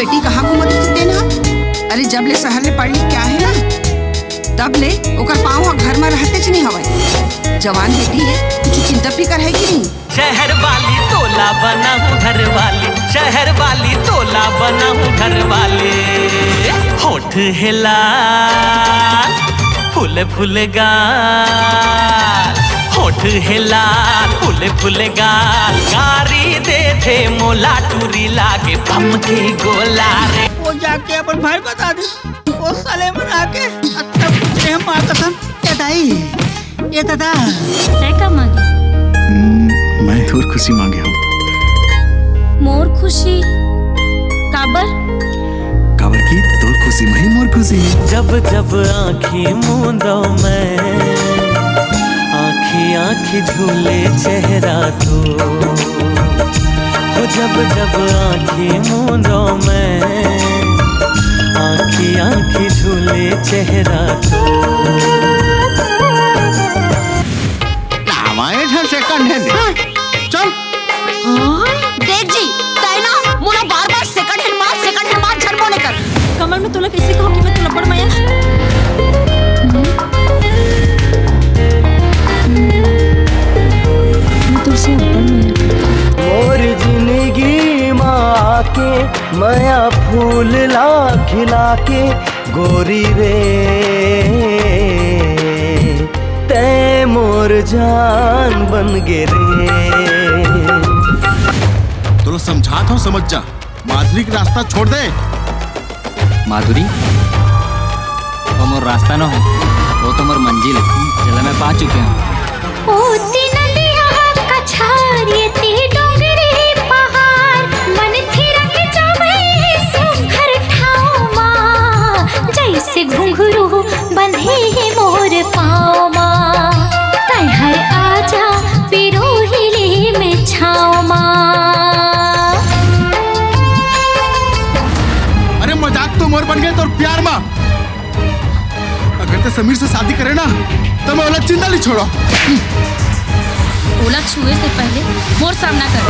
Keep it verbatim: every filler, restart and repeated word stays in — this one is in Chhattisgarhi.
बेटी कहाँ घूमत रहिस तेन ह? अरे, जब ले शहर ले पढ़ लिख के आहे ना, तब ले ओकर पाँव ह घर म रहतेच नइ हवय। जवान बेटी हे, कुछ चिंता फिकर हे कि नहीं? शहर वाली तोला बनाऊं घर वाली, शहर वाली तोला बनाऊं घर वाली। होठ हे लाल, फूल फूल गाल, होठ हे लाल, फूल फूल गाल, गारी दे दे मोला टूरी लागे बम के गोला रे। वो जाके अपन भाई बता दे, वो साले मन आके अत्ता पूछ रहे हैं माँ कसम। ए दाई, ए दादा। तै का मांगिस? हम्म, मैं तोर खुशी मांगे हूँ। मोर खुशी? काबर? काबर कि तोर खुशी में ही मोर खुशी है। जब जब आँखें मूंदो मैं, आँखें आँखें झूले चेहरा तो। हो जब जब आँखें मूंदो मैं, आँखें आँखें झूले चेहरा तो। हमारे घर सेकंड हैंड। चल। देख जी, तै ना मोला बार-बार सेकंड हैंड मार, सेकंड हैंड मार झन बोले कर। कमल, मैं तोला कैसे कहूँ कि मैं तोला बड़ मया। मैं तोसे अब्बड़ मया। मोर जिंदगी मा आके मया फूल ला खिला के गोरी रे, तै मोर जान बन गे रे। तोला समझात हूँ, समझ जा, माधुरी के रास्ता छोड़ दे। माधुरी, वो मोर रास्ता नो है, वो तो मोर मंजिल है, जेला मैं पा चुके हूँ। ओ ती नदिया कछार, ये ती डोंगरी पहाड़, मन थिरक जावे सुघर ठाव मा, जैसे घुंघरू बंधे हे मोर पाँव मा। तैहर आजा पिरोही ले में छाँव मा। अरे मजाक तो मोर बन गए तोर प्यार मा। अगर ते समीर से शादी करे ना, तो मैं ओला जिंदा नहीं छोड़ो। ओला छुए से पहले मोर सामना कर।